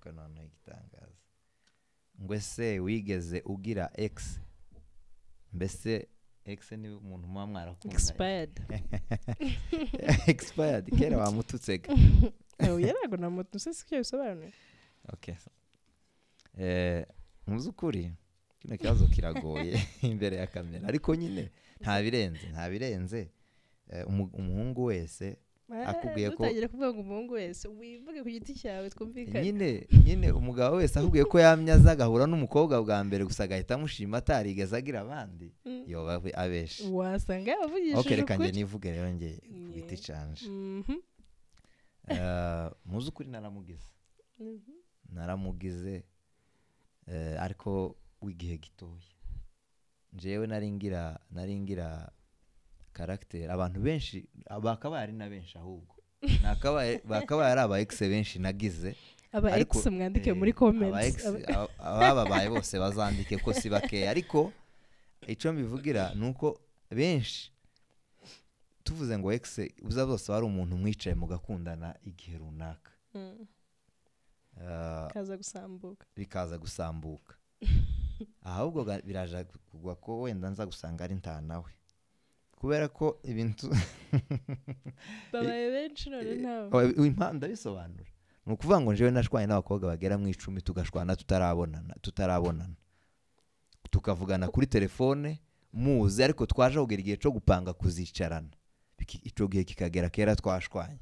Ariko noneho igitangaza ngo ese wigeze ugira ex? Mbese ex ni umuntu muba mwarakundanye? Expired. Expired, kera wamututsega. Oya, ntabwo namututse, si cyo bisobanuye. Okay. Mu by'ukuri kino kibazo kiragoye imbere ya kamera, ariko nyine nta birenze, nta birenze. Umuhungu wese akubwiye ko Ntutangire kuvuga ngo umuhungu wese, wivuge ku giti cyawe twumvikane. Nyine umugabo wese akubwiye ko yamye aza agahura n'umukobwa bwa mbere gusa agahita amushima atarigeze agira abandi, yoba abeshe. Wasanga yavugishije Okay, reka njye ukuri. nivuge rero njye ku giti canje. Mu by'ukuri naramugize. Naramugize, ariko w'igihe gitoya. Njyewe nari ngira caractère, abantu benshi bakabaye ari na benshi, ahubwo bakabaye ari aba ex benshi nagize. Aba Ariko, ex mwandike muri aba comments. ex, abababaye bose bazandike ko si bakeya, ariko icyo mbivugira ni uko benshi tuvuze ngo ex uza bose wari umuntu mwicaye mugakundana igihe runaka, Kaza gusambuka. Bikaza gusambuka. Ahubwo biraja kugwa ko wenda nza gusanga ari ntanawe, kubera ko ibintu babaye benshi none ntawe. Impamvu ndabisobanura ni ukuvuga ngo njyewe nashwanye n'abakobwa bagera mu 10, tugashwana tutarabonana, tukavugana kuri telefone muzi, ariko twaje kugera igihe cyo gupanga kuzicarana, ico gihe kikagera kera twashwanye.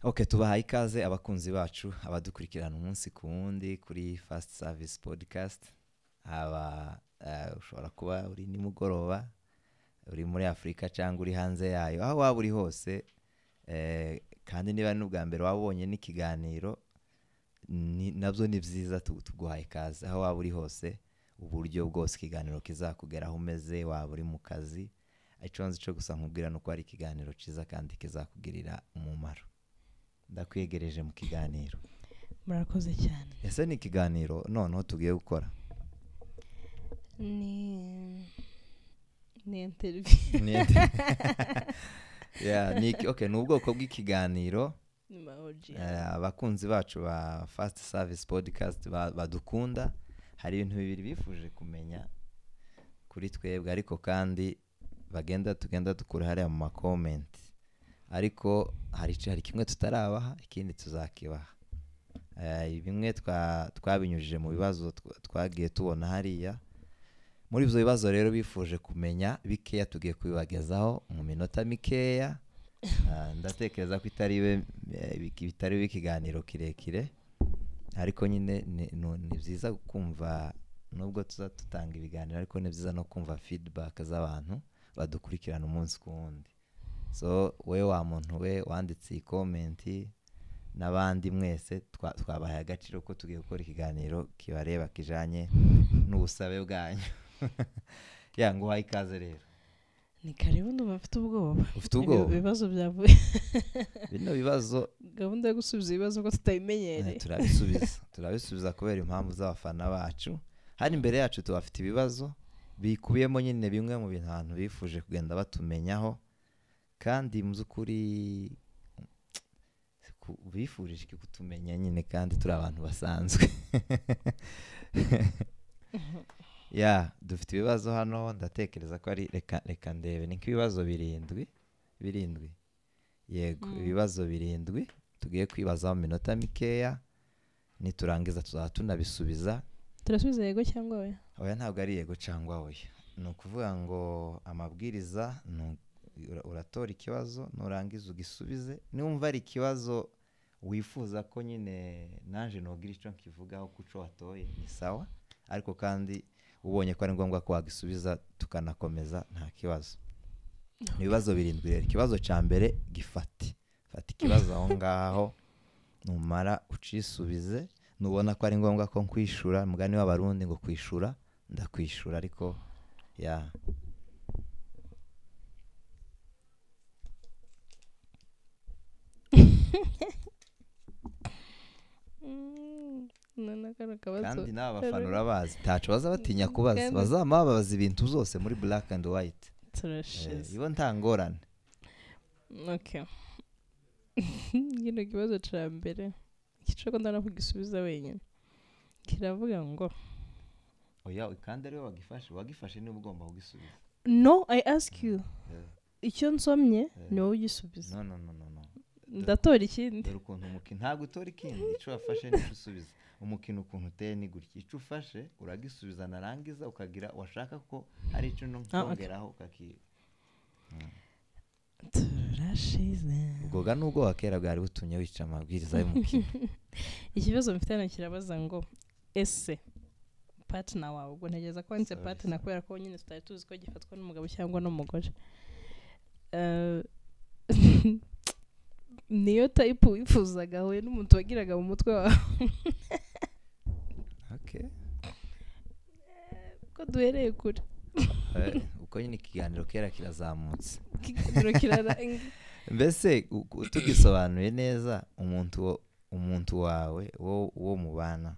Okay, tubahaye ikaze abakunzi bacu, abadukurikirana umunsi ku wundi kuri Fast Service Podcast. Aba ushobora kuba uri nimugoroba, uri muri Afurika cyangwa uri hanze yayo, aho waba uri hose, kandi niba n'ubwa mbere wabonye n'ikiganiro, nabyo ni byiza, tuguhaye ikaze aho waba uri hose, uburyo bwose ikiganiro kizakugeraho umeze, waba uri mu kazi. Icyo nzi cyo gusa nkubwira ni uko ari ikiganiro cyiza kandi kizakugirira umumaro. Ndakwegereje mu kiganiro. Murakoze cyane. Ese ni ikiganiro noneho tugiye gukora? Ni interview. Ni Yeah, ni iki, okay, ni ubwoko bw'ikiganiro. Ni ma OG. Abakunzi bacu ba Fast Service Podcast badukunda, hari ibintu bibiri bifuje kumenya kuri twebwe, ariko kandi tugenda dukura hariya mu ma comment. Ariko hari kimwe tutarabaha, ikindi tuzakibaha. Bimwe twabinyujije mu bibazo twagiye tubona hariya. Muri ibyo bibazo rero bifuje kumenya bikeya, tugiye kubibagezaho mu minota mikeya. Ndatekereza ko bitari bibe ikiganiro kirekire, ariko nyine ni byiza kumva, nubwo tuza tutanga ibiganiro, ariko ni byiza no kumva feedback z'abantu badukurikirana umunsi ku wundi. So we wa muntu we wanditse iyi comment n'abandi mwese, twabahaye agaciro ko tugiye gukora ikiganiro kibareba kijanye n'ubusabe bwanyu. Ya, ngo uhaye ikaze rero. Ni karibu, ndumva mfite ubwoba. Ufite ubwoba? Ibi bibazo byavuye. Bino bibazo, gahunda yo gusubiza ibibazo ko tutabimenyereye. Turabisubiza kubera impamvu z'abafana bacu. Hano imbere yacu tubafite ibibazo bikubiyemo nyine bimwe mu bintu abantu bifuje kugenda batumenyaho, kandi mu by'ukuri bifurije iki kutumenya nyine, kandi turi abantu basanzwe. Ya, dufite ibibazo hano, ndatekereza ko ari reka ndebe, ni nk'ibibazo birindwi. Yego, ibibazo 7 tugiye kwibaza mu minota mikeya, niturangiza tuzaba tunabisubiza. Turasubiza yego cyangwa oya? Oya, ntabwo ari yego cyangwa oya. Ni ukuvuga ngo amabwiriza ni uratora ikibazo, nurangiza ugisubize. Niwumva ari ikibazo wifuza ko nyine naje nogira icyo nkivugaho kuco watoye, ni sawa, ariko kandi ubonye ko ari ngombwa ko wagisubiza tukanakomeza, nta kibazo. Ni ibibazo 7 rero. Ikibazo cya mbere gifate, fata ikibazo aho ngaho, numara ucisubize. Nubona ko ari ngombwa ko nkwishura, mugani w'abarundi ngo kwishura, ndakwishura, ariko ya None kano kabazo Kandi n'aba bafana urabazi, ntaco baza batinya kubaza, Kandi- bazama babaza ibintu zose muri black and white. Turashize. Ibo nta ngorane. Okay, kino kibazo ca mbere ico ndabona kugisubiza wenyine kiravuga ngo Oya, kandi ariwe wagifashe niba ugomba kugisubiza. No, I ask you. Icyo nsomye ni wowe ugisubiza. No, no, no, no, no. Ndatora ikindi. Dore ukuntu umukino, ntabwo utora ikindi, icyo wafashe nicyo usubiza. Umukino ukuntu uteye ni gutya: icyo ufashe uragisubiza, narangiza ukagira washaka ko hari icyo nkongeraho ukaki Turashize. Ubwo ga nubwo wakera bwari butumye wica amabwiriza y'umukino. Ikibazo mfite hano kirabaza ngo ese partner wawe, ubwo ntegereza ko wanditse Sorry, partner sorry. kubera ko nyine tutari tuzi ko gifatwa n'umugabo cyangwa n'umugore. Niyo type wifuzaga ahuye n'umuntu wagiraga mu mutwe wawe? Okay. Ko duhereye kure. Uko nyine ikiganiro kera kirazamutse. Ikiganiro kirarangiye. Mbese tugisobanuye neza, umuntu wawe wo mubana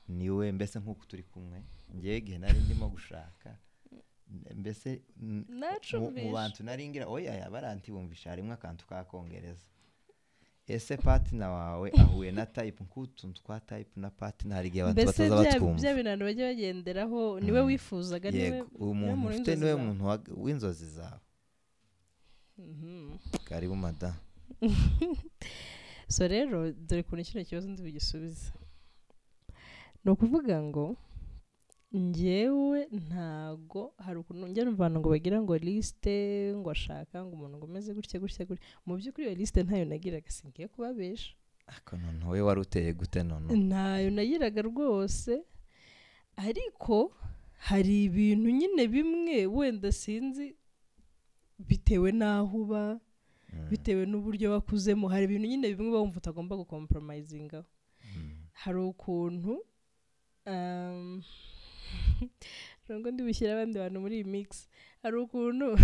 niwe mbese nk'uko turi kumwe, ngewe igihe nari ndimo gushaka mbese mu Nacumvishe. bantu nari ngira, oya, yaba arantibumvisha, harimo akantu k'akongereza. Ese partner wawe ahuye na type, nk'utuntu twa type na partner, hari igihe abantu Mbese bataza bya batwumva. bya bintu bajya bagenderaho, niwe wifuzaga, niwe Yego, umuntu muntu ufite w'inzozi niwe zawe. muntu w'inzozi zawe. Karibu madamu. So rero dore ukuntu kino kibazo ndi bugisubize. Ni ukuvuga ngo njyewe ntago, hari ukuntu njya numva abantu ngo bagira ngo liste, ngo ashaka ngo umuntu ngo umeze gutya gutya gutya. Mu by'ukuri iyo liste ntayo nagiraga, singiye kubabesha. Ariko noneho wowe wari uteye gute noneho? Ntayo nagiraga rwose, ariko hari ibintu nyine bimwe wenda sinzi, bitewe n'aho uba, bitewe n'uburyo wakuzemo, hari ibintu nyine bimwe uba wumva utagomba gucompromisingaho. Hari ukuntu nubwo ndi bushyire abandi bantu muri iyi mix, hari ukuntu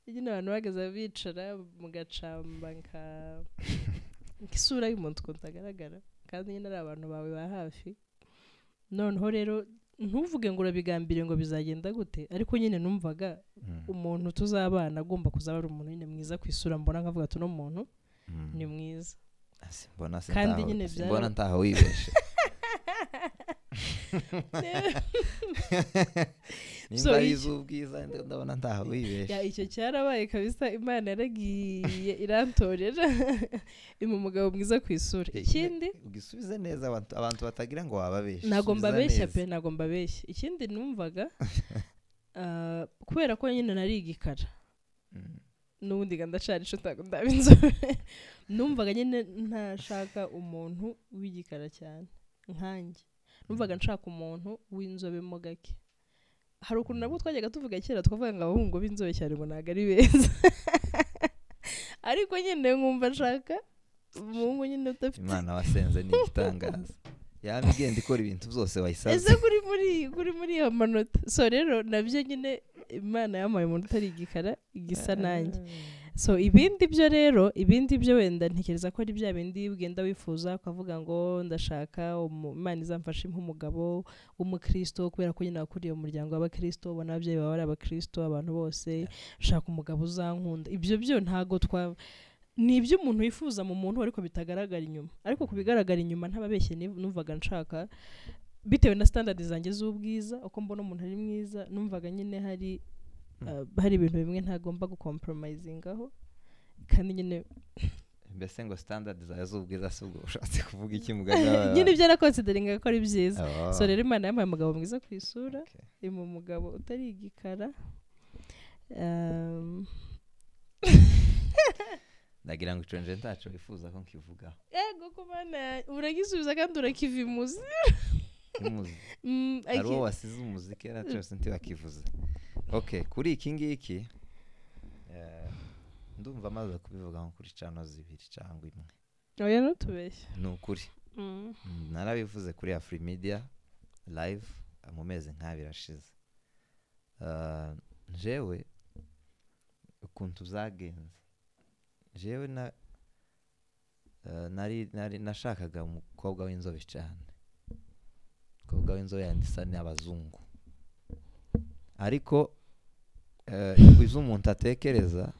nyine abantu bahagaze bicara mu gacamba nka nk'isura y'umuntu ukuntu itagaragara, kandi nyine ari abantu bawe ba hafi. Noneho rero ntuvuge ngo urabigambiriye ngo bizagenda gute, ariko nyine numvaga umuntu tuzabana agomba kuzaba ari umuntu nyine mwiza ku isura, mbona nkavuga ati uno muntu ni mwiza. Simbona Kandi nyine simbona ntaho wibeshe. So, Nimba ari iz'ubwiza, ndabona ntaho wibeshe. Ya, icyo cyarabaye kabisa, Imana yaragiye irantorera impa umugabo mwiza ku isura. Ikindi Ugisubize neza, abantu batagira ngo wababeshe. Ntabwo Subiza mbabeshya neza. pe, ntabwo mbabeshya. Ikindi numvaga, kubera ko nyine nari igikara, n'ubundi ga ndacari ico, ntabwo ndaba inzobe, numvaga nyine ntashaka umuntu w'igikara cyane nkanjye, numvaga nshaka umuntu w'inzobe mo gake. Hari ukuntu nabwo twajyaga tuvuga kera, tukavuga ngo abahungu b'inzobe cyane ngo ntabwo ari beza, ariko nyine nkumva nshaka umuhungu nyine udafite Imana wasenze ni igitangaza, yaba igenda ikora ibintu byose wayisaze. Ese kuri muri iyo manota. So rero nabyo nyine Imana yampaye umuntu utari igikara gisa nanjye. So ibindi byo rero, ibindi byo wenda ntekereza ko ari bya bindi ugenda wifuza, ukavuga ngo ndashaka Imana izamfashe impe umugabo w'umukristo, kubera ko nyine wakuriye mu muryango w'abakristo, ubona ababyeyi bawe ari abakristo, abantu bose, shaka umugabo uzankunda. Ibyo byo ntago twa ni ibyo umuntu yifuza mu muntu ariko bitagaragara inyuma. Ariko ku bigaragara inyuma ntababeshye, numvaga nshaka, bitewe na standard zanjye z'ubwiza, uko mbona umuntu ari mwiza, numvaga nyine hari ibintu bimwe ntagomba gucompromisingaho, kandi nyine Mbese ngo standard zawe z'ubwiza, si ubwo ushatse kuvuga iki mugani wawe? Nyine ibyo naconsideringa ko ari byiza. Oh. So rero Imana yampaye umugabo mwiza ku isura, impa umugabo utari igikara. Ndagira ngo ico nje ntaco wifuza ko nkivugaho. Ego ku Mana, uragisubiza kandi urakiva imuzi. Imuzi. Hari uwo wasize umuziki era cyose ntibakivuze. Okay, kuri iki ngiki, ndumva maze kubivuga nko kuri channel zibiri cyangwa imwe. Oya, ntutubeshye. Ni ukuri. Narabivuze kuri Afrimedia live mu mezi nk'abiri ashize. Jewe ukuntu zagenze, jewe na Nari nashakaga umukobwa w'inzobe cyane, umukobwa w'inzobe yandisa n'abazungu, ariko ibyo umuntu atekereza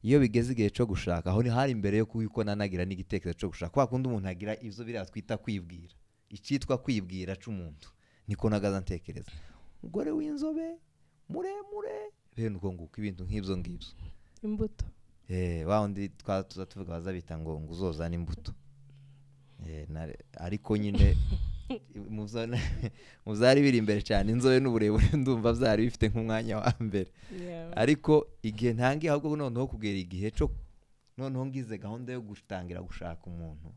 iyo bigeze igihe cyo gushaka, aho ni hari imbere yo kuko nanagira n'igitekerezo cyo gushaka, kwa kundi umuntu agira ibyo biriya twita kwibwira, icyitwa kwibwira c'umuntu, niko nagaza ntekereza umugore w'inzobe muremure bene uko nguko, ibintu nk'ibyo ngibyo, imbuto. Wa wundi tuza tuvuga bazabita ngo uzozana imbuto, ariko nyine mu byari biri imbere cyane inzobe n'uburebure ndumva byari bifite nk'umwanya wa mbere. Ariko igihe ntangiye ahubwo noneho kugera igihe cyo noneho ngize gahunda yo gutangira gushaka umuntu,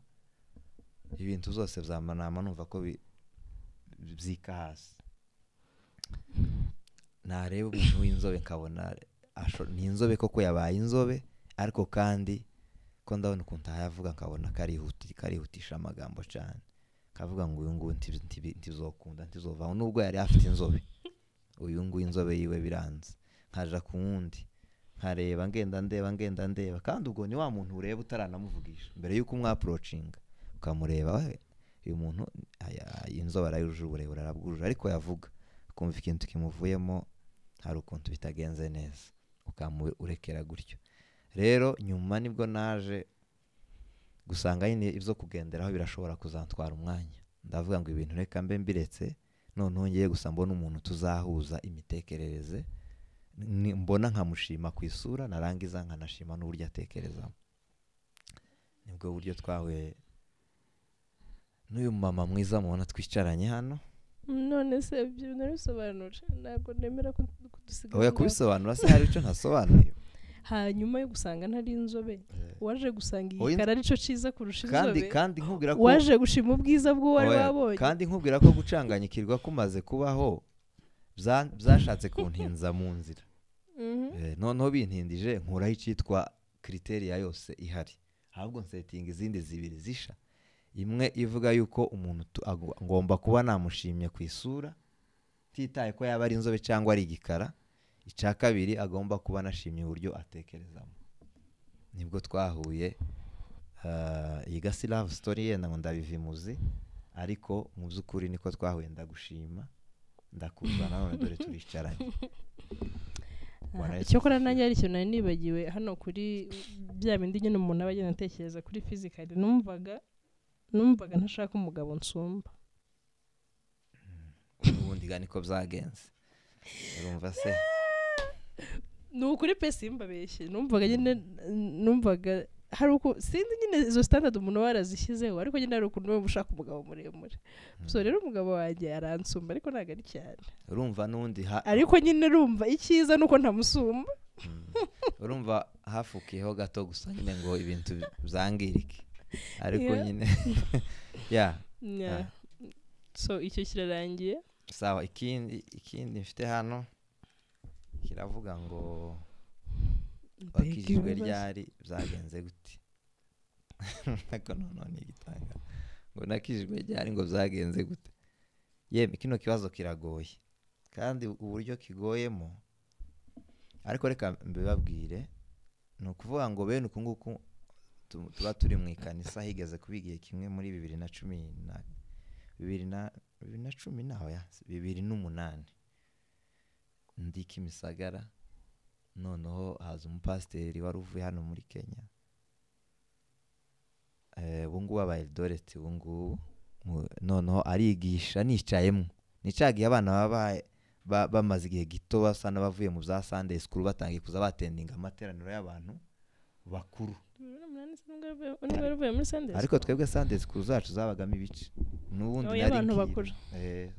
ibintu byose byamanama numva ko byika hasi. Nareba umuntu w'inzobe nkabona ni inzobe koko yabaye inzobe, ariko kandi ko ndabona ukuntu ahavuga nkabona karihutisha amagambo cyane, kavuga ngo uyu nguyu ntizokunda ntizovaho, nubwo yari afite inzobe, uyu nguyu inzobe yiwe biranze. Nkaja ku wundi nkareba ngenda ndeba, kandi ubwo ni wa muntu ureba utaranamuvugisha mbere yuko umwaproachinga, ukamureba uyu muntu inzobe arayujuje, uburebure arabwujuje, ariko yavuga ukumva ikintu kimuvuyemo hari ukuntu bitagenze neza, ukamurekera gutyo. Rero nyuma nibwo naje gusanga nyine ibyo kugenderaho birashobora kuzantwara umwanya, ndavuga ngo ibintu reka mbe mbiretse, noneho ngiye gusa mbona umuntu tuzahuza imitekerereze, mbona nkamushima ku isura, narangiza nkanashima n'uburyo atekerezamo. Nibwo buryo twahuye n'uyu mama mwiza mubona twicaranye hano. None se ibyo narisobanura, ntabwo nemera ko kudusiga. Oya, kubisobanura se hari icyo ntasobanuye. Hanyuma yo gusanga ntari inzobe, waje gusanga igikara arico ciza kurusha inzobe, kandi nkubwira ko waje gushima ubwiza bw'uwari wabonye, kandi nkubwira ko gucanganyikirwa kumaze kubaho byashatse kuntinza mu nzira. Noneho bintindije nkuraho icyitwa criteria yose ihari, ahubwo nsetinga izindi zibiri zisha. Imwe ivuga yuko umuntu ngomba kuba namushimye ku isura titaye ko yaba ari inzobe cyangwa ari igikara, icya kabiri agomba kuba nashimye uburyo atekerezamo. Nibwo twahuye, iyi gasi love story yenda ngo ndabivimuzi, ariko mu by'ukuri niko twahuye, ndagushima ndakuzana none dore turicaranye. Icyokora nanjye hari ikintu nari nibagiwe hano kuri bya bindi nyine umuntu aba agenda atekereza kuri physically, numvaga ntashaka umugabo nsumba. Ubundi ga niko byagenze, urumva se ni ukuri pe, simbabeshye, numvaga nyine numvaga hari uko sinzi nyine izo standard umuntu warazishyizeho, ariko nyine hari ukuntu ushaka umugabo muremure. So rero umugabo wanjye aransumba ariko ntabwo ari cyane, urumva n'undi ariko nyine urumva icyiza nuko ntamusumba. Urumva hafukiyeho gato gusa nyine ngo ibintu byangirike, ariko nyine yeah. So icyo kirarangiye. Sawa, ikindi mfite hano kiravuga ngo wakijijwe ryari, byagenze gute? Ariko noneho ni igitanga ngo nakijijwe ryari ngo byagenze gute? Yemwe kino kibazo kiragoye, kandi uburyo kigoyemo, ariko reka mbibabwire. Ni ukuvuga ngo bene uku nguku tuba turi mu ikanisa, higeze kuba igihe kimwe muri 2008 ndi Kimisagara, noneho haza umupasiteri wari uvuye hano muri Kenya, ubu ngubu abaye Eldoret ubu ngubu, noneho arigisha nicayemo, nicagiye abana baba bamaze igihe gito basa n'abavuye mu bya Sunday school, batangiye kuza batendinga amateraniro y'abantu bakuru. Ariko twebwe Sunday school zacu zabagamo ibice, n'ubundi nari bakuru,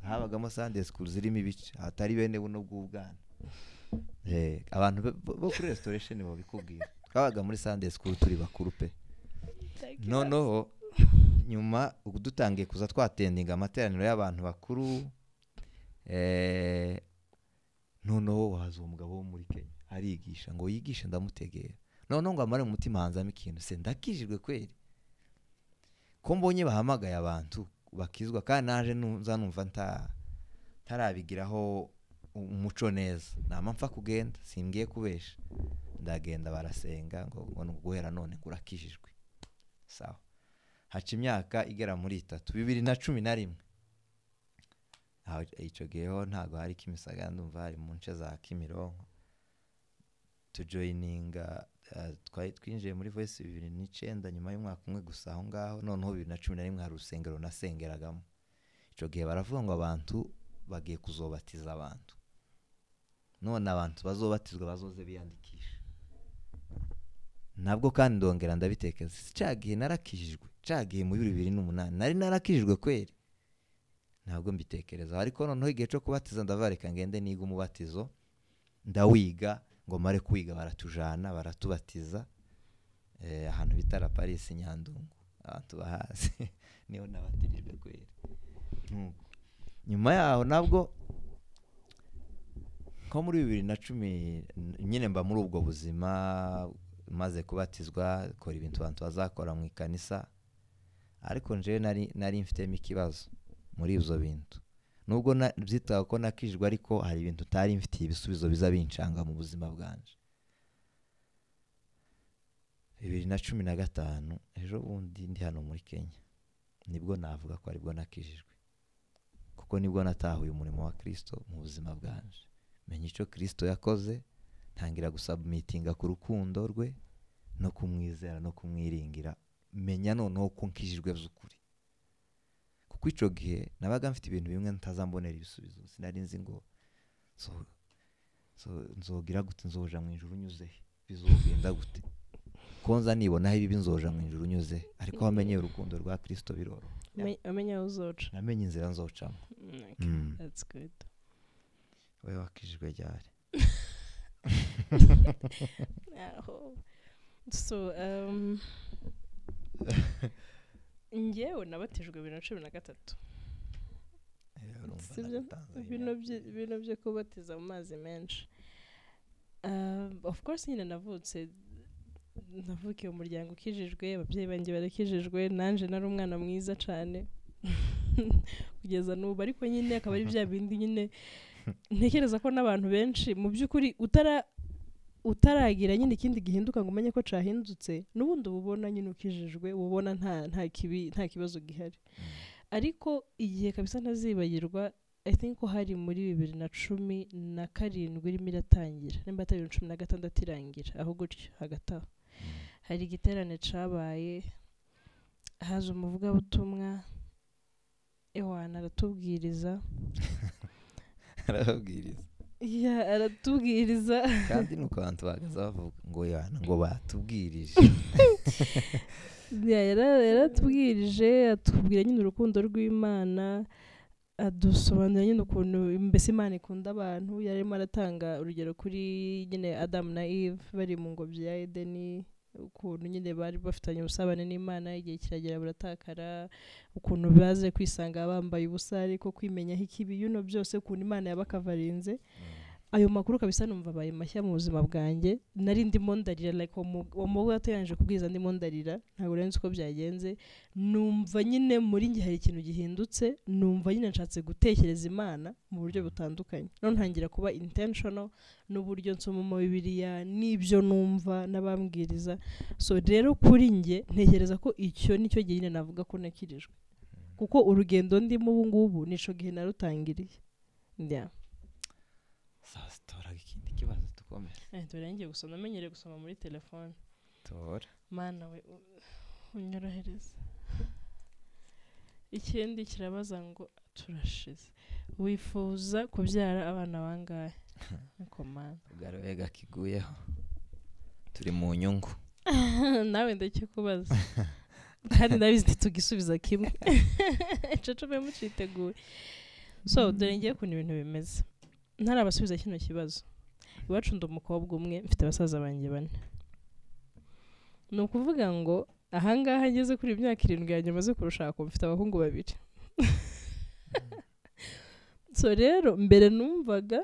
habagamo Sunday school zirimo ibice hatari bene buno bw'ubwana. Abantu bo kuri restoration bo bikubwira, twabaga muri Sunday school turi bakuru pe. Noneho nyuma dutangiye kuza twatendinga amateraniro y'abantu bakuru, noneho waza uwo mugabo wo muri Kenya arigisha ngo yigishe, ndamutegera noneho ngo amare mu mutima hanzamo ikintu, se ndakijijwe kweri ko mbonye bahamagaye abantu bakizwa, kandi naje nza numva ntarabigiraho umuco neza, nama mpfa kugenda simbwiye kubesha, ndagenda barasenga ngo guhera none ngurakijijwe. Sawa, Haca imyaka igera muri 3, 2011. Aho icyo gihe ho ntago hari Kimisagara, ndumva hari mu nce za Kimironko. Tujoininga, twari twinjiye muri Voice 2009 nyuma y'umwaka umwe gusa aho ngaho. Noneho 2011 hari urusengero nasengeragamo. Icyo gihe baravuga ngo abantu bagiye kuzobatiza abantu, none abantu bazobatizwa bazoze biyandikisha. Nabwo kandi ndongera ndabitekereza, cya gihe narakijijwe, cya gihe muri 2008 nari narakijijwe kweri, ntabwo mbitekereza. Ariko noneho igihe cyo kubatiza ndavareka ngende niga umubatizo, ndawiga ngo mare kwiga baratujana baratubatiza, ahantu bita La Paris Nyandungu, abantu bahazi niho nabatirijwe kweri. Nyuma yaho nabwo nko muri 2010 nyine mba muri ubwo buzima, maze kubatizwa kora ibintu abantu bazakora mu ikanisa, ariko njewe nari mfitemo ikibazo muri ibyo bintu. Nubwo byitaga ko nakijwe, ariko hari ibintu utari mfitiye ibisubizo biza bincanga mu buzima bwanje. 2015 ejo bundi ndi hano muri Kenya, nibwo navuga ko aribwo nakijijwe, kuko nibwo natahuye umurimo wa Kristo mu buzima bwanje. Menya icyo Kristo yakoze, ntangira gusubmitinga ku rukundo rwe no kumwizera no kumwiringira, menya noneho ko nkijijwe by'ukuri. Kuko icyo gihe nabaga mfite ibintu bimwe ntazambonera ibisubizo, sinari nzi ngo nzogira gute, nzoja mu ijuru unyuze, bizogenda gute, ko nza nibonaho ibibi nzoja mu ijuru unyuze. Ariko wamenye urukundo rwa Kristo biroroha, amenya uzoca, namenye inzira nzocamo. That's good. Wewe wakijijwe ryari? So njyewe nabatijwe 2013. Ibintu byo kubatiza mu mazi menshi. Of course nyine navutse, navukiye mu muryango ukijijwe, ababyeyi banjye barakijijwe, nanje nari umwana mwiza cyane kugeza n'ubu. Ariko nyine akaba ari bya bindi nyine ntekereza ko n'abantu benshi mu by'ukuri utaragira nyine ikindi gihinduka ngo umenye ko cahindutse, n'ubundi ububona nyine ukijijwe, ubona nta kibi, nta kibazo gihari. Ariko igihe kabisa ntazibagirwa, I think ko hari muri 2017 irimo iratangira, nimba atari 2016 irangira, aho gutyo hagati aho hari igiterane cabaye, haza umuvugabutumwa ewana aratubwiriza aratubwiriza kandi nuko abantu bagaza bavuga ngo yana ngo batubwirije. Yaratubwirije, atubwira nyine urukundo rw'Imana, adusobanurira nyine ukuntu mbese Imana ikunda abantu. Yarimo aratanga urugero kuri nyine Adam na Eve bari mu ngobyi ya Edeni, ukuntu nyine bari bafitanye ubusabane n'Imana, igihe kiragera buratakara, ukuntu baze kwisanga bambaye ubusa ariko kwimenyaho ikibi, yuno byose ukuntu Imana yabakavarinze. Ayo makuru kabisa numva abaye mashya mu buzima bwanjye. Nari ndimo ndarira, like uwo mugabo yateganyije kubwiza ndimo ndarira, ntabwo nari nzi uko byagenze. Numva nyine muri njye hari ikintu gihindutse, numva nyine nshatse gutekereza Imana mu buryo butandukanye. None ntangira kuba intentional n'uburyo nsoma mu Bibiliya n'ibyo numva n'abambwiriza. So rero kuri njye ntekereza ko icyo nicyo gihe nyine navuga ko nakirijwe, kuko urugendo ndimo ubu ngubu nico gihe narutangiriye. Yeah. Sasa tora ikindi kibazo tukomeze. Dore ngiye gusoma, namenyereye gusoma muri telefone. Tora. Mana we unyorohereze. Ikindi kirabaza ngo turashize, wifuza kubyara abana bangahe? Niko mana. Ugarwega kiguyeho. Turi mu nyungu. Nawe ndakikubaza. Kandi ndabizi ntitugisubiza kimwe. Ico mbe muciteguye. So dore ngiye kuntu ibintu bimeze. Ntarabasubiza kino kibazo. Iwacu ndi umukobwa umwe, mfite abasaza banjye bane. Ni ukuvuga ngo ahangaha ngeze kuri imyaka 7 yanjye maze kurushaka, mfite abahungu babiri. So rero mbere numvaga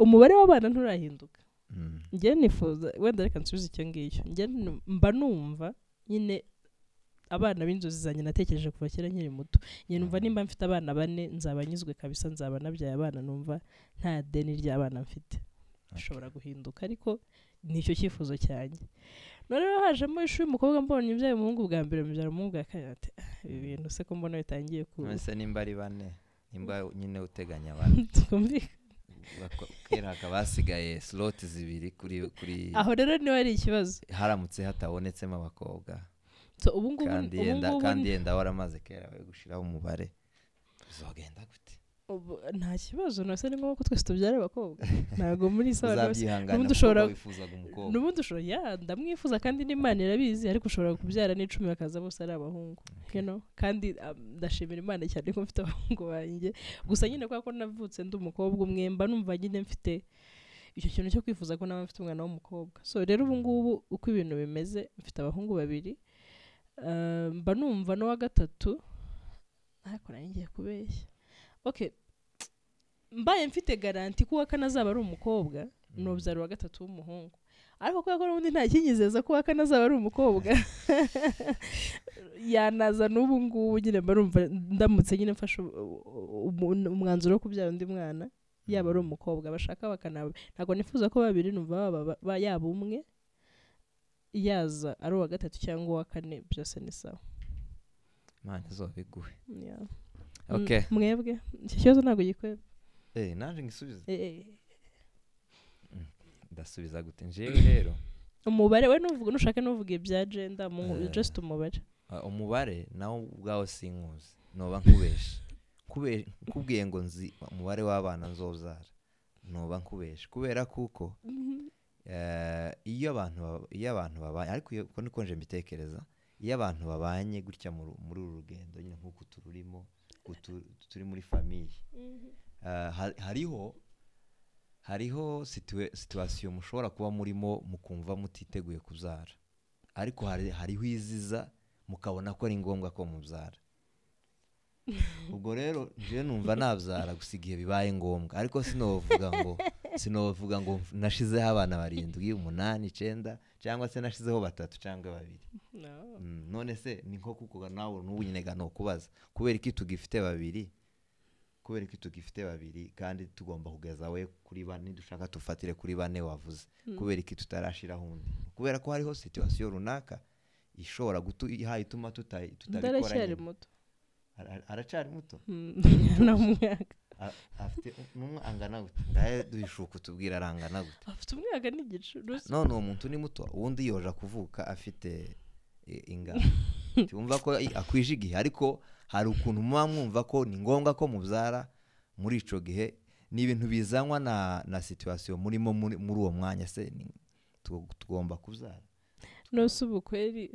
umubare w'abana nturahinduka. Njye nifuza wenda reka nsubize icyo ngicyo. Njye mba numva nyine abana b'inzozi zanjye natekereje kuva kera nkiri muto. Njye numva nimba mfite abana bane nzaba nyizwe kabisa, nzaba nabyaye abana, numva nta deni ry'abana mfite. Bishobora guhinduka ariko Nicyo cyifuzo cyanjye. Noneho hajemo ishuri y'umukobwa, mbonye mbyaye umuhungu bwa mbere, mbyara umuhungu bwa kabiri, ati ibi bintu se ko mbona bitangiye ku Ese nimba ari bane, nimba nyine uteganya bane, twumvikane, kera hakaba hasigaye slot zibiri kuri aho rero niba ari ikibazo haramutse hatabonetsemo abakobwa. So ubu ngubu kandi ubu yenda ngubu kandi yenda waramaze kera we gushiraho umubare, bizogenda gute? Ubu nta kibazo. Nase ni ngombwa ko twese tubyara abakobwa? Ntabwo muri sawa rwose. Uzabyihangana N'ubundi kuko wifuzaga umukobwa. N'ubundi ushobora, ya, ndamwifuza kandi n'Imana irabizi, ariko ushobora kubyara n'10 bakaza bose ari abahungu. Kandi ndashimira Imana cyane ko mfite abahungu banjye. Gusa nyine kubera ko navutse ndi umukobwa umwe, mba numva nyine mfite icyo kintu cyo kwifuza ko naba mfite umwana w'umukobwa. So rero ubu ngubu uko ibintu bimeze, mfite abahungu babiri, mba numva n'uwa gatatu, ariko nari ngiye kubeshya. Okay, mbaye mfite garanti ko uwa kane azaba ari umukobwa, nubyara uwa gatatu w'umuhungu. Ariko kubera ko n'ubundi nta kinyizeza ko uwa kane azaba ari umukobwa, yanaza n'ubu ngubu nyine, mba numva ndamutse nyine mfashe umwanzuro wo kubyara undi mwana, yaba ari umukobwa bashaka bakanaba. Ntabwo nifuza ko babiri, numva baba yaba umwe, yaza ari uwa gatatu cyangwa uwa kane, byose ni sawa. Imana izobiguhe. Yeah. Okay. Mwebwe icyo kibazo ntabwo gikweba. Naje ngisubize. Ndasubiza gute njyewe rero? Umubare we nuvuga, nushaka nuvuga ibya gender, just umubare. Umubare nawo ubwawo sinkuzi, noba nkubesha. Nkubwiye ngo nzi umubare w'abana nzozara, noba nkubesha, kubera kuko iyo abantu babanye, ariko uko niko nje mbitekereza, iyo abantu babanye gutya muri uru rugendo nyine nk'uko tururimo, turi muri famille, hariho situation mushobora kuba murimo mukumva mutiteguye kubyara, ariko hariho iziza mukabona ko ari ngombwa ko mubyara. Ubwo rero nje numva nabyara gusa igihe bibaye ngombwa, ariko sinovuga ngo nashizeho abana 7, 8, 9, cyangwa se nashizeho 3 cyangwa 2. No. None se ni nko kuko nawe n'ubu nyine ga no kubaza, kubera iki tugifite babiri? Kubera iki tugifite babiri kandi tugomba kugeza we kuri bane, dushaka tufatire kuri bane wavuze. Kubera iki tutarashiraho undi? Kubera ko hariho situation runaka ishobora ihaye ituma tutabikora. Ndaracari muto. Aracari muto? Na mwaka. Afite numwe angana gute? Ngaye duhishuka tubwira arangana gute? Afite umwaka n'igice. None uwo muntu ni muto, uwundi yoja kuvuka afite ingano. Tumva ko akwije igihe, ariko hari ukuntu muba mwumva ko ni ngombwa ko mubyara muri ico gihe. Ni ibintu bizanwa na situation murimo muri uwo mwanya, se tugomba kubyara. No se ubukweri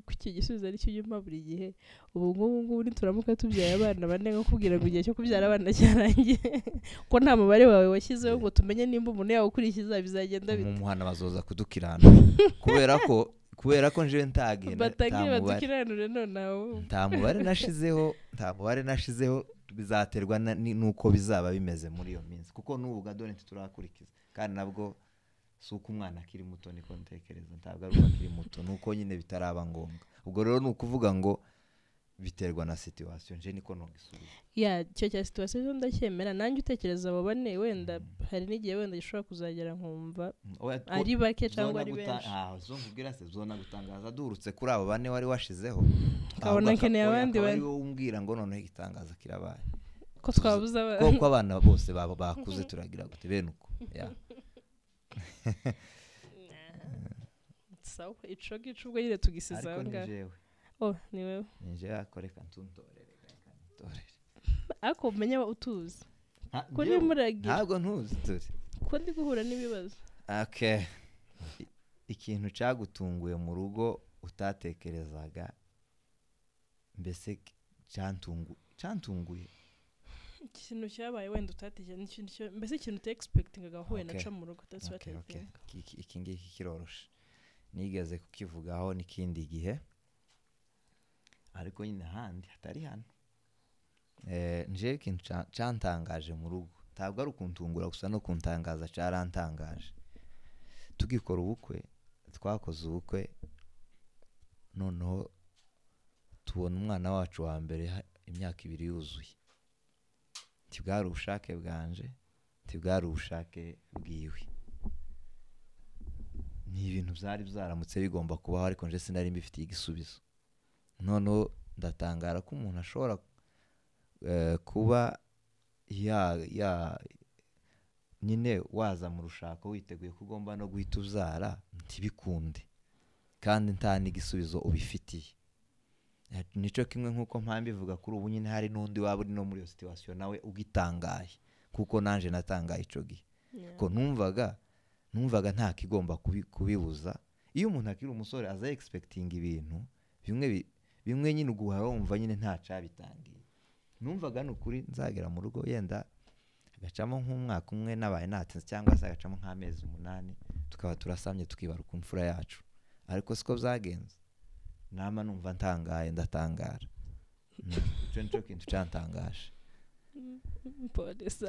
kuki gisubizo ari cyo ujya buri gihe? Ubu ngubu nituramuka tubyaye abana bane, nko kubwira ngo igihe cyo kubyara abana cyarangiye, ko nta mubare wawe washyizeho ngo tumenye nimba umuntu yawukurikiza, bizagenda bite? Mu muhana bazoza kudukirana kubera ko nje ntagihe nta mubare nashizeho, bizaterwa nuko bizaba bimeze muri iyo minsi, kuko n'ubu gadone turakurikiza, kandi nabwo suko umwana akiri muto niko ntekereza, ntabwo ari uko akiri muto, nuko nyine bitaraba ngombwa. Ubwo rero ni ukuvuga ngo biterwa na situation, nje niko nogisubiza. Ya, cyo cya situation ndacyemera, nanjye utekereza abo bane wenda hari n'igihe wenda gishobora kuzagera nkumva ari bake cyangwa ari benshi. Zo nkubwira se zona gutangaza durutse kuri abo bane wari washizeho, kabona nkeneye abandi bane, wowe umbwira ngo noneho igitangaza kirabaye ko twabuze abana, ko abana bose babo bakuze, turagira gute bene uko. Ya. Sawa, ico gico ubwo nyine tugisiza aho ngaho. Oh, ni wewe. Nije akoreka ntuntorere. Ako menya utuzi. Ko ni muragira. Ntabwo ntuzi turi. Ko ndi guhura n'ibibazo. Okay. Ikintu cyagutunguye mu rugo utatekerezaga, mbese cyantunguye. Ikintu cyabaye wenda utatekereje, ikintu mbese ikintu uta expectingaga wahuye naco mu rugo, that's what I think. Iki ngiki kiroroshe. Nigeze kukivugaho n'ikindi gihe, ariko nyine ahandi hatari hano. Nje ikintu cyantangaje mu rugo, ntabwo ari ukuntungura gusa, no kuntangaza cyarantangaje. Tugikora ubukwe, twakoze ubukwe, noneho tubona umwana wacu wa mbere imyaka 2 yuzuye. Ntibwari ubushake bwanje, ntibwari ubushake bwiwe. Ni ibintu byari byaramutse bigomba kubaho, ariko nje sinari mbifitiye igisubizo. Noneho ndatangara ko umuntu ashobora kuba ya nyine waza mu rushako witeguye ko ugomba no guhita ubyara ntibikunde, kandi nta n'igisubizo ubifitiye. Nico kimwe nk'uko mpamvu ivuga kuri ubu nyine hari n'undi waba uri no muri iyo situation nawe ugitangaye, kuko nanje natangaye ico gihe. Ko numvaga nta kigomba kubibuza. Iyo umuntu akiri umusore aza expecting ibintu bimwe nyine uguhara wumva nyine nta cabitangiye. Numvaga nukuri nzagera mu rugo yenda agacamo nk'umwaka umwe nabaye natinze, cyangwa se agacamo nk'amezi 8 tukaba turasamye tukibaruka imfura yacu. Ariko siko byagenze. Nama numva ntangaye, ndatangara. Ico nico kintu cantangaje.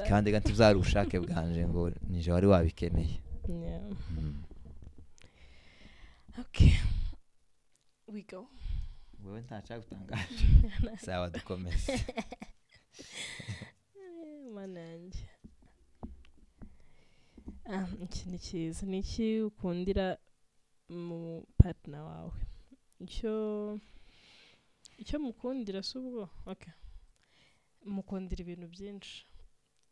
Kandi ganti byari ubushake bwanje ngo nije wari wabikeneye. Okay. We go. Wewe ntacagutangaje. Sawa, dukomeze. Manange. Iki ni cyiza. Ni iki ukundira mu partner wawe? Icyo mukundira si ubwo? Okay. Mukundira ibintu byinshi.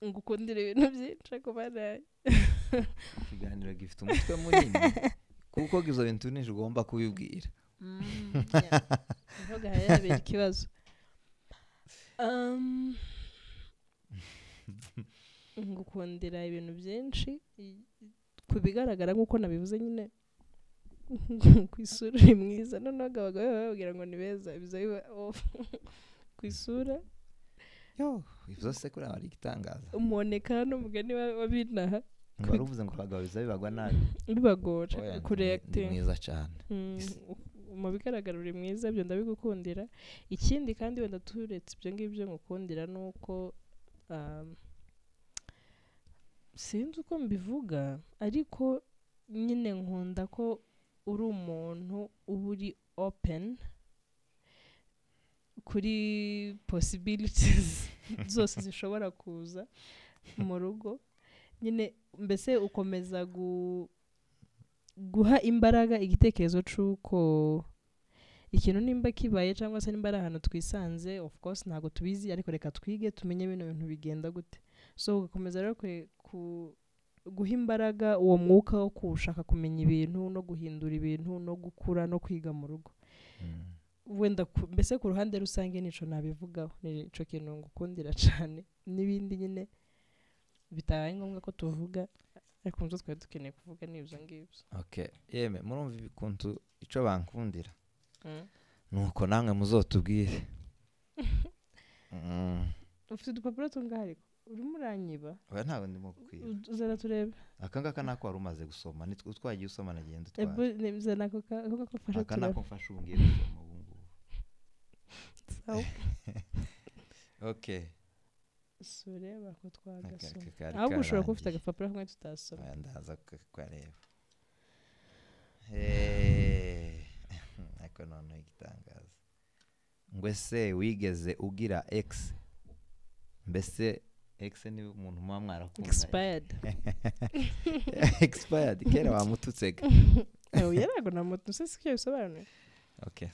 Ngukundira ibintu byinshi ariko bana. Ikiganiro gifite umutwe munini kuko izo bintu nije ugomba kubibwira. Niho gahabera ikibazo. Ngukundira ibintu byinshi ku bigaragara nk'uko nabivuze nyine ku isura uri mwiza. Noneho abagabo bababwira ngo ni beza, biza biba off ku isura. Yo, ivyo se kuri abari igitangaza. Umoneka n'umugani wabinaha. Ngo uvuze ngo abagabo biza bibagwa nabi. Bibagora kureacting. Mwiza cyane. Mu bigaragara uri mwiza, ibyo ndabigukundira. Ikindi kandi wenda turetse ibyo ngibyo ngukundira nuko sinzi uko mbivuga, ariko nyine nkunda ko uri umuntu uba uri open kuri possibilities zose zishobora kuza mu rugo. Nyine mbese ukomeza guha imbaraga igitekerezo c'uko ikintu nimba kibaye cyangwa se nimba ari ahantu twisanze, of course ntago tubizi, ariko reka twige tumenye bino bintu bigenda gute. So ugakomeza rero guha imbaraga uwo mwuka wo kushaka kumenya ibintu no guhindura ibintu no gukura no kwiga mu rugo. Wenda mbese ku ruhande rusange nico nabivugaho, nico kintu ngukundira cyane. N'ibindi nyine bitabaye ngombwa ko tuvuga, ariko mubyo twari dukeneye kuvuga ni ibyo ngibyo. Okay, yeme murumva ibikuntu ico bankundira. Nuko namwe muzotubwire. Ufite udupapuro tungahe ariko? Urimo uranyiba? Oya, ntabwo ndimo kukwiba. Uzana turebe. Aka ngaka nako wari umaze gusoma, nitwe twagiye usoma nagenda utwara. Ebo zana ako mfasha turebe. Aka nako mfasha ubu ngiye gusoma ubu ngubu. Sawa. Okay. Sureba ko twagasoma. Ahubwo ushobora kuba ufite agapapuro kamwe tutasoma. Oya, ndaza kukareba. Ariko noneho igitangaza. Ngo ese wigeze ugira ex? Mbese ex ni umuntu muba mwarakundanye. Expired. Expired kera wamututsega. Oya, ntabwo namututse, si cyo bisobanuye. Okay.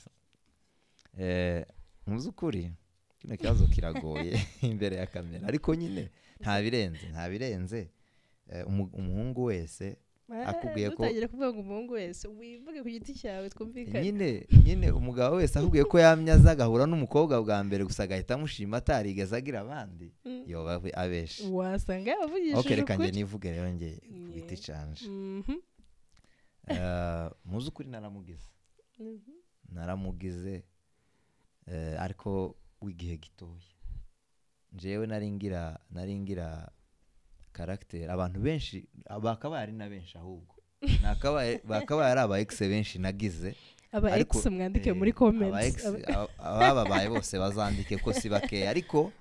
Mu by'ukuri kino kibazo kiragoye imbere ya kamera, ariko nyine nta birenze. Umuhungu wese akubwiye ko utangira kuvuga ngo umuhungu wese wivuge ku giti cyawe twumvikane. Nyine umugabo wese akubwiye ko yamyaza agahura n'umukobwa bwa mbere gusa agahita amushima atarigeze agira abandi, yoba abeshe. Wasanga yavugishije ukuri. Okay, reka nge nivuge rero nge ku giti canje. Mu by'ukuri naramugize. Naramugize ariko w'igihe gitoya. Njewe naringira character abantu benshi bakabaye ari na benshi, ahubwo bakabaye ari aba ex benshi nagize. Aba ex mwandike muri comments. Abababaye bose bazandike ko si bakeya, ariko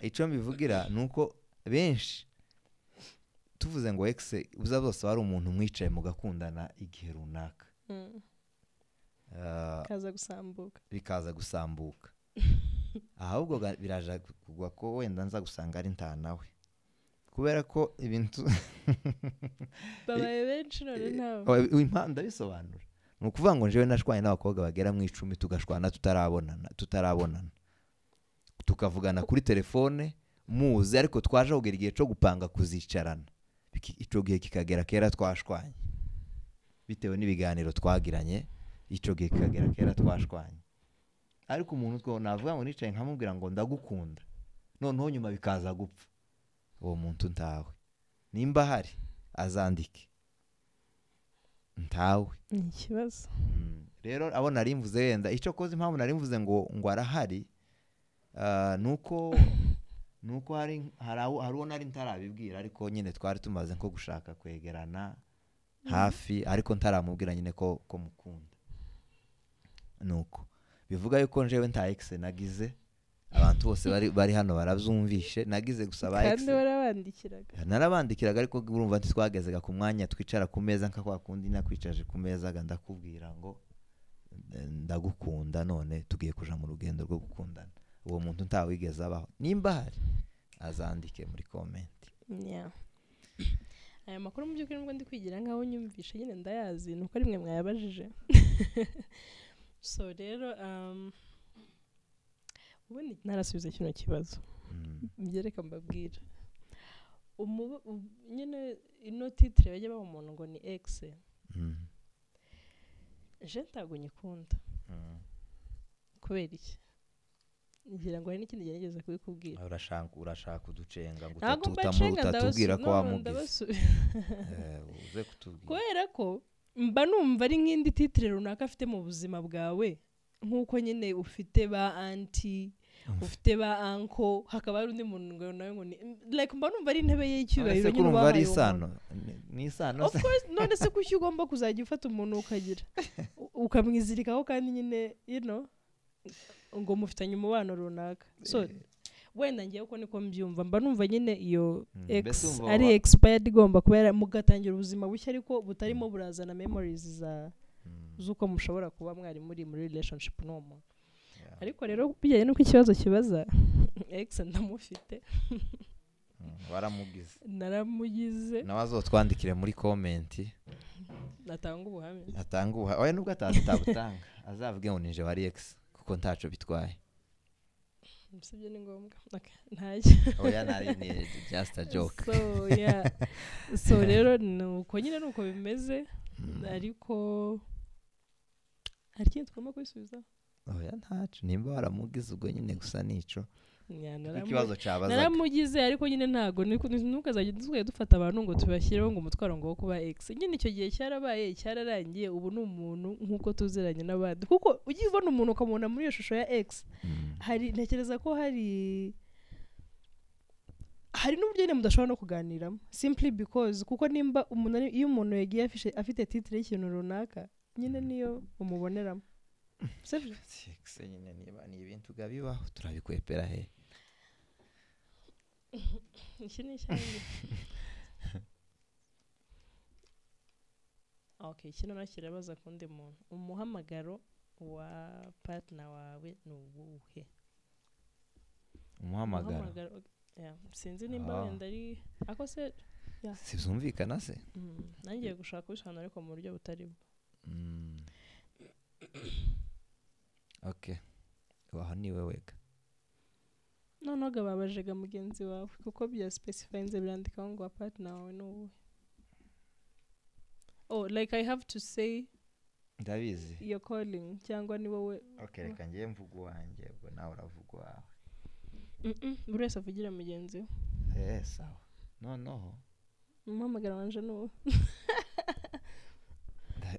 ico mbivugira nuko benshi tuvuze ngo ex uza bose wari umuntu mwicaye mugakundana igihe runaka. Bikaza gusambuka. Ahubwo biraja kugwa ko wenda nza gusanga ari ntanawe. Kubera ko ibintu babaye benshi none ntawe. Impamvu ndabisobanura ni ukuvuga ngo njyewe nashwanye n'abakobwa bagera mu 10 tugashwana tutarabonana tukavugana kuri telefone muzi, ariko twaje kugera igihe cyo gupanga kuzicarana, icyo gihe kikagera kera twashwanye bitewe n'ibiganiro twagiranye, icyo gihe kikagera kera twashwanye. Ariko umuntu two navuga ngo nicaye nkamubwira ngo ndagukunda, noneho nyuma bikaza gupfa, uwo muntu ntawe. Nimba ahari azandike, ntawe. Ni ikibazo. Rero abo nari mvuze wenda icyo koze, impamvu nari mvuze ngo arahari, nuko hari uwo nari ntarabibwira, ariko nyine twari tumaze nko gushaka kwegerana hafi, ariko ntaramubwira nyine ko mukunda. Nuko bivuga yuko njewe nta ex nagize, abantu bose bari hano barabyumvishe, nagize gusa ba ex. Kandi warabandikiraga? Narabandikiraga, ariko urumva ntitwagezega ku mwanya twicara ku meza nka kwa kundi nakwicaje ku meza ndakubwira ngo ndagukunda, none tugiye kuja mu rugendo rwo gukundana. Uwo muntu ntawigeze abaho. Nimba ahari azandike muri comment. Aya makuru mu by'ukuri nubwo ndi kwigira nkaho nyumvishe nyine ndayazi, nuko ari mwe mwayabajije. So rero ubundi narasubiza kino kibazo mbyereka mbabwira nyine ino titre bajya baha umuntu ngo ni ex, je ntabwo nyikunda. Kubera iki? Ngira ngo hari n'ikindi gihe nigeze kubikubwira. Urashaka uducenga ngo utatubwira ko wamugize. Uze kutubwira. Kubera ko mba numva ari nk'indi titre runaka afite mu buzima bwawe, nk'uko nyine ufite ba anti, ufite ba uncle, hakaba hari undi muntu ngo nawe ngo ni like, mba numva ari intebe y'icyubahiro nyine ubahaye. Ari isano, ni isano. Of course, none se kuki ugomba kuzajya ufata umuntu ukagira ukamwizirikaho kandi nyine you know ngo mufitanye umubano runaka. So wenda ngiye uko niko mbyumva, mba numva nyine iyo ex ari expired, igomba kubera mugatangira ubuzima bushya, ariko butarimo burazana memories za z'uko mushobora kuba mwari muri relationship n'uwo muntu. Ariko rero bijyanye n'uko ikibazo kibaza, ex ndamufite. Waramugize? Naramugize. Nawe azotwandikire muri comment natanga ubuhamya. Atanga ubuhamya. Oya nubwo atatabutanga azavuge ngo nije wari ex, kuko ntaco bitwaye. Sibyo ni ngombwa. Okay, ntacyo. Oya nari ni just a joke. So yeah. So rero nuko nyine nuko bimeze, ariko hari ikintu tugomba kubisubiza. Oya ntaco, nimba waramugize ubwo nyine gusa nico. Ikibazo cyabazaga. Naramugize, ariko nyine ntago ntukazajya dusigaye dufata abantu ngo tubashyireho ngo umutwaro ngo wo kuba ex. Nyine icyo gihe cyarabaye, cyararangiye, ubu ni umuntu nkuko tuziranye n'abandi. Kuko ugiye ubona umuntu ukamubona muri iyo shusho ya ex, hari ntekereza ko hari n'uburyo nyine mudashobora no kuganiramo, simply because kuko nimba umuntu iyo umuntu yagiye afite titre y'ikintu runaka, nyine niyo umuboneramo. Sibyo? Ex nyine niba ni ibintu gabibaho turabikwepera he. Iki ni icyanjye. Okay, kino nakirabaza kundi muntu. Umuhamagaro wa partner wawe ni uwuhe? Umuhamagaro. Yeah, sinzi nimba wenda ari ako se. Sizumvikana se? Nangiye gushaka kubisobanura ariko mu buryo butari bwo. Okay. Waho ni wewe. Noneho gababajega mugenzi wawe kuko bya specifyinze birandikaho ngo partner wawe ni uwuhe. Oh, like I have to say ndabizi your calling cyangwa ni wowe. Okay, reka ngiye mvuga wanjye ubwo nawe uravuga wawe. Buri wese avugira mugenzi we. Sawa. Noneho umuhamagaro wanje ni uwo.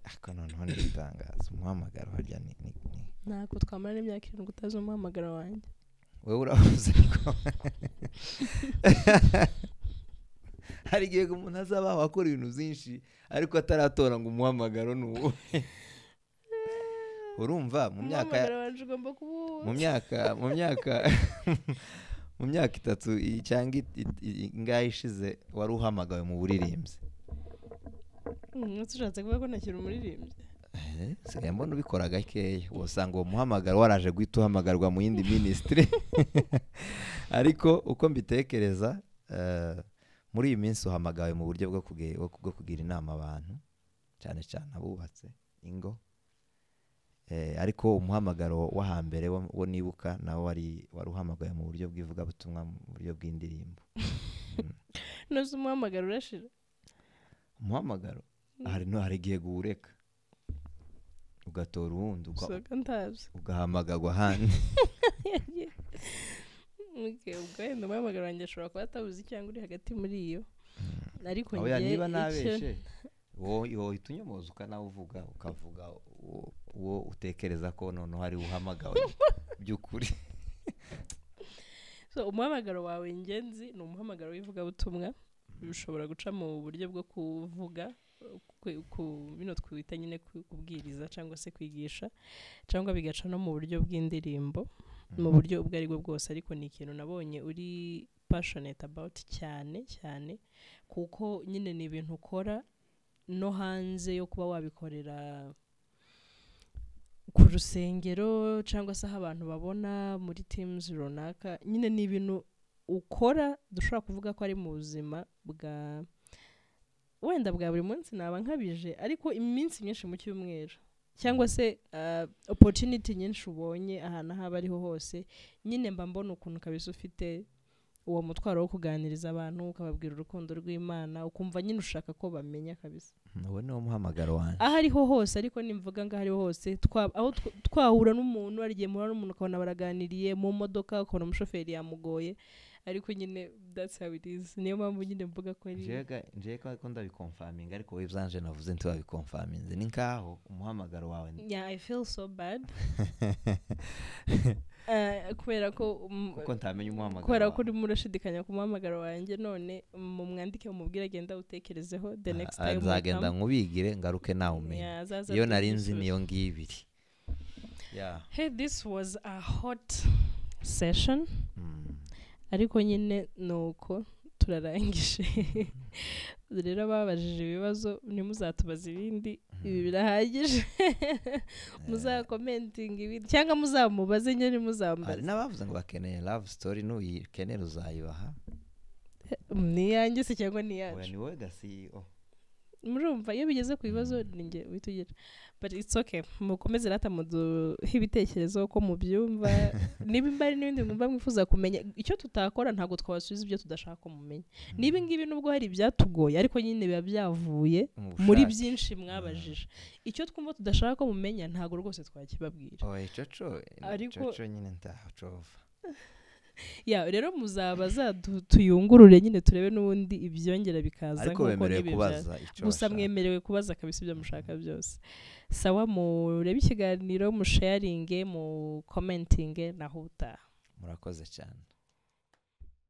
Ako noneho ni itangazo. Umuhamagaro harya ni ntabwo twamara n'imyaka 7 utazi umuhamagaro wanjye. Wewe uravuze ko hari igihe umuntu azabaho akora ibintu byinshi ariko ataratora ngo umuhamagaro ni uwo. Urumva mu myaka mu myaka 3 cyangwa ingahe ishize wari uhamagawe mu buririmbyi. Ushatse kuvuga ko ntakiri umuririmbyi? Sigaye mbona ubikora gakeya, usanga uwo muhamagaro waraje guhita uhamagarwa mu yindi ministry. Ariko uko mbitekereza, Muri iyi minsi uhamagawe mu buryo bwo kugira inama abantu, cyane cyane abubatse ingo. Ariko umuhamagaro wo hambere wo nibuka nawo wari uhamagawe mu buryo bw'ivugabutumwa, mu buryo bw'indirimbo. Nose umuhamagaro urashira? Umuhamagaro hari igihe guwureka ugatora uwundi, ugahamagagwa ahandi. Ubwo wenda umuhamagaro wanjye ashobora kuba atabuze cyangwa uri hagati muri iyo. Ariko njye niba nabeshe wohita unyomoza ukanawuvuga, ukavuga uwo utekereza ko noneho ari uhamagawe by'ukuri. So umuhamagaro wawe ingenzi ni umuhamagaro w'ivugabutumwa, ushobora guca mu buryo bwo kuvuga, bino twita nyine kubwiriza cyangwa se kwigisha, cyangwa bigaca no mu buryo bw'indirimbo, mu buryo ubwo aribwo bwose. Ariko ni ikintu nabonye uri passionate about cyane cyane, kuko nyine ni ibintu ukora no hanze yo kuba wabikorera ku rusengero cyangwa se aho abantu babona muri teams runaka. Nyine ni ibintu ukora dushobora kuvuga ko ari mu buzima bwa wenda bwa buri munsi, naba nkabije, ariko iminsi myinshi mu cyumweru cyangwa se opportunity nyinshi ubonye ahantu aho ariho hose, nyine mba mbona ukuntu kabisa ufite uwo mutwaro wo kuganiriza abantu, ukababwira urukundo rw'Imana, ukumva nyine ushaka ko bamenya kabisa. Uwo ni umuhamagaro wanjye aho ariho hose. Ariko nimvuga ngo ariho hose, aho twahura n'umuntu, arigiye muhura n'umuntu ukabona baraganiriye mu modoka, ukabona umushoferi yamugoye, ariko nyine that's how it is. Niyo mpamvu nyine mvuga ko ari njye ko ndabikonfaminga, ariko wowe ibyanje navuze ntiwabikonfaminze. Ni nkaho umuhamagaro wawe. Yeah, I feel so bad. Kubera ko kuko ntamenya umuhamagaro, kubera ko urimo urashidikanya ku muhamagaro wanjye. None mumwandike mumubwire agenda utekerezeho the next time nzagenda nkubigire ngaruke nawe umenye. Iyo nari nzi niyo ngibiri. Yeah, hey, this was a hot session. Ariko nyine nuko turarangije. Rero babajije ibibazo, ntimuzatubaze ibindi, ibi birahagije. Muzakomentinga ibindi cyangwa muzamubaze nyine, muzambaze. Hari n'abavuze ngo bakeneye love story, nuyikenera uzayibaha. Ni iyanjye se cyangwa ni iyacu? Oya, ni wowe ga CEO. Murumva iyo bigeze ku bibazo ni njye uhita ugira, but it's okay. Mukomeze rata muduhe ibitekerezo ko mubyumva, niba imbari n'ibindi mwumva mwifuza kumenya. Icyo tutakora ntabwo twabasubiza ibyo tudashaka ko mumenya. Niba ngibi nubwo hari ibyatugoye, ariko nyine biba byavuye muri byinshi mwabajije. Icyo twumva tudashaka ko mumenya ntabwo rwose twakibabwira. Ariko nyine ntacova. Ya rero muzabaza tuyungurure nyine turebe n'ubundi ibyongera bikaza. Ariko wemerewe kubaza icyo gusa, mwemerewe kubaza kabisa ibyo mushaka byose. Sawa, murebe ikiganiro, musharinge, mu commentinge, naho utaha. Murakoze cyane.